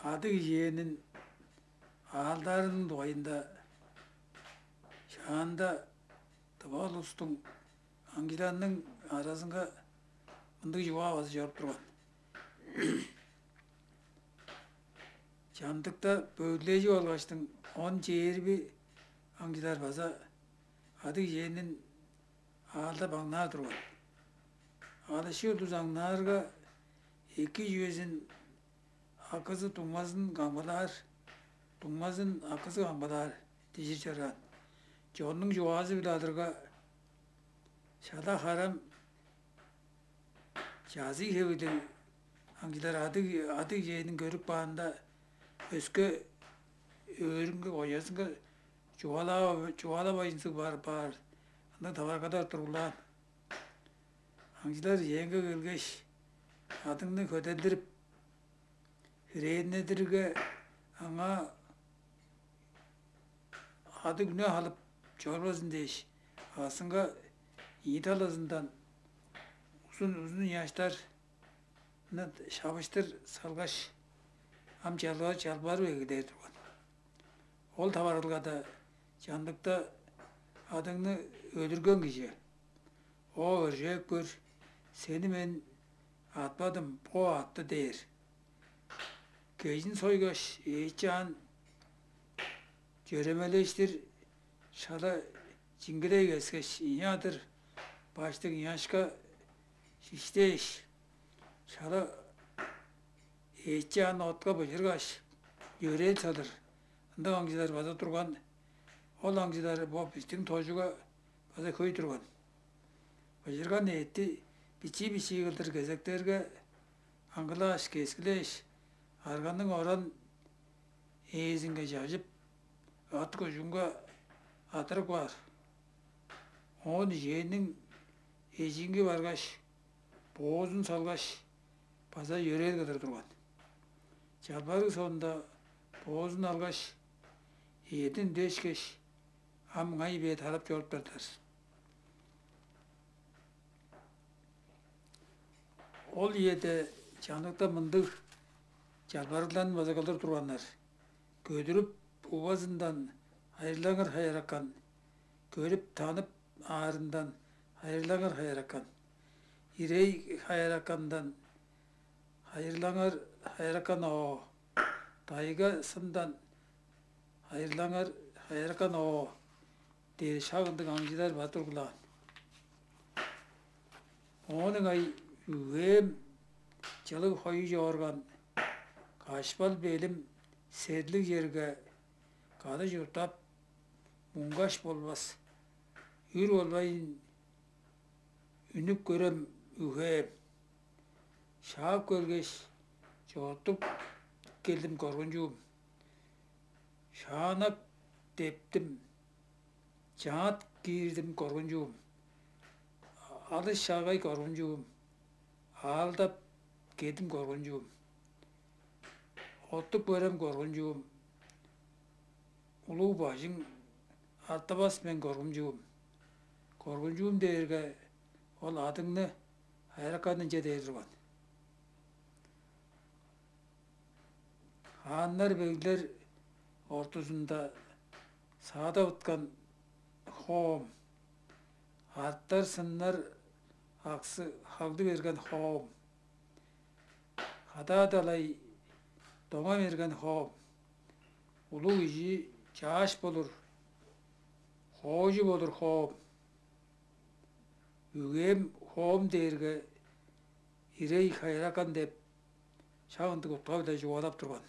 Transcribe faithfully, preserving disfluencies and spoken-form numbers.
Адыг-иениң аалдарының дугайында шаанда тыва улустуң, аңчыларның аразынга мындыг чугаа база чоруп турган. Чамдыкта бөгүрлежип алгаштың, он чээрби аңчылар база адыг-иениң аалдап аңнаар турган. Алышкы улус аңнаарга, эки чүвезин акызы дуңмазын камгалаар, дуңмазын акызы камгалаар дижир чораан. Чоннуң чугаазы-биле алырга, шала харам чазый хевирлиг аңчылар адыг, адыг-иениң көрүп каанда, өске өөрүнге, коязынга чугаалаа-, чугаалавайн сыг баар, баар, ындыг таварылгалар тургулаан. Аңчылар иеңге келгеш, адыгны хөделдирип, хирээннедирге, аңаа адыг үне халып чорбазын дээш, аксынга ийи талазындан узун, узун ыяштарны шабыштыр салгаш, ам чалбар-, чалбарып эгелээр турган. Ол таварылгада чамдыкта адыгны өлүрген кижи: «О, өржээп көр, сени мен атпадым, бо атты» — дээр. Кежин сойгаш, эът-чаан чөремелештир шала чиңгилей кескеш, ийи адыр баштыг ыяшка шиштээш, шала эът-чаан отка быжыргаш, йөрээл салыр ындыг аңчылар база турган. Ол аңчылар бо бистиң Тожуга база хөй турган. Быжырган эътти бичии-бичии кылдыр кезектерге аңгылааш, кескилээш, арганның оран ээзинге чажып, ат-кужунга адырып каар. Оон иеэниң эжиинге баргаш, боозун салгаш, база йөрээл кылдыр турган. Чалбарыг соонда боозун алгаш, эъдин үндешкеш, ам ыңай-бээр тарап чоруптар-дыр. Ол үеде чамдыкта мындыг чалбарыгларны база кылдыр турганнар: «Көдүрүп увазындан хайырлаңар, хайыракан, көрүп-танып аарындан хайырлаңар, хайыракан, ирей хайыракандан хайырлаңар, хайыракан-оо, тайга-сындан хайырлаңар, хайыракан-оо» — дээр шак ындыг аңчылар база тургулаан. Оон ыңай үгээн чылыг хою чоорган, кашпал белим серлиг черге кады чурттап, муңгаш болбас, үр болбайн үнүп көрем, үгээн. Шаап келгеш, чоруттуп келдим, коргунчуум. Шаанак дептим, чаат киирдим, коргунчуум. Алыс-чаагай, коргунчуум, аалдап кедим, коргунчуум. Оттуп көрем, коргунчуум, улуг бажың артывас мен, коргунчуум. Коргунчуум дээрге ол адыгны хайыраканынче дээр турган. Хааннар-беглер ортузунда саадап ыткан хоом, артар-сыннар аксы хагды берген хоом, хадаа далай доңа берген хоом, улуг кижи чааш болур, хоожу болур хоом. Үгээн хоом дээрге ирей хайыракан деп, шак ындыг утка-биле чугаалап турган.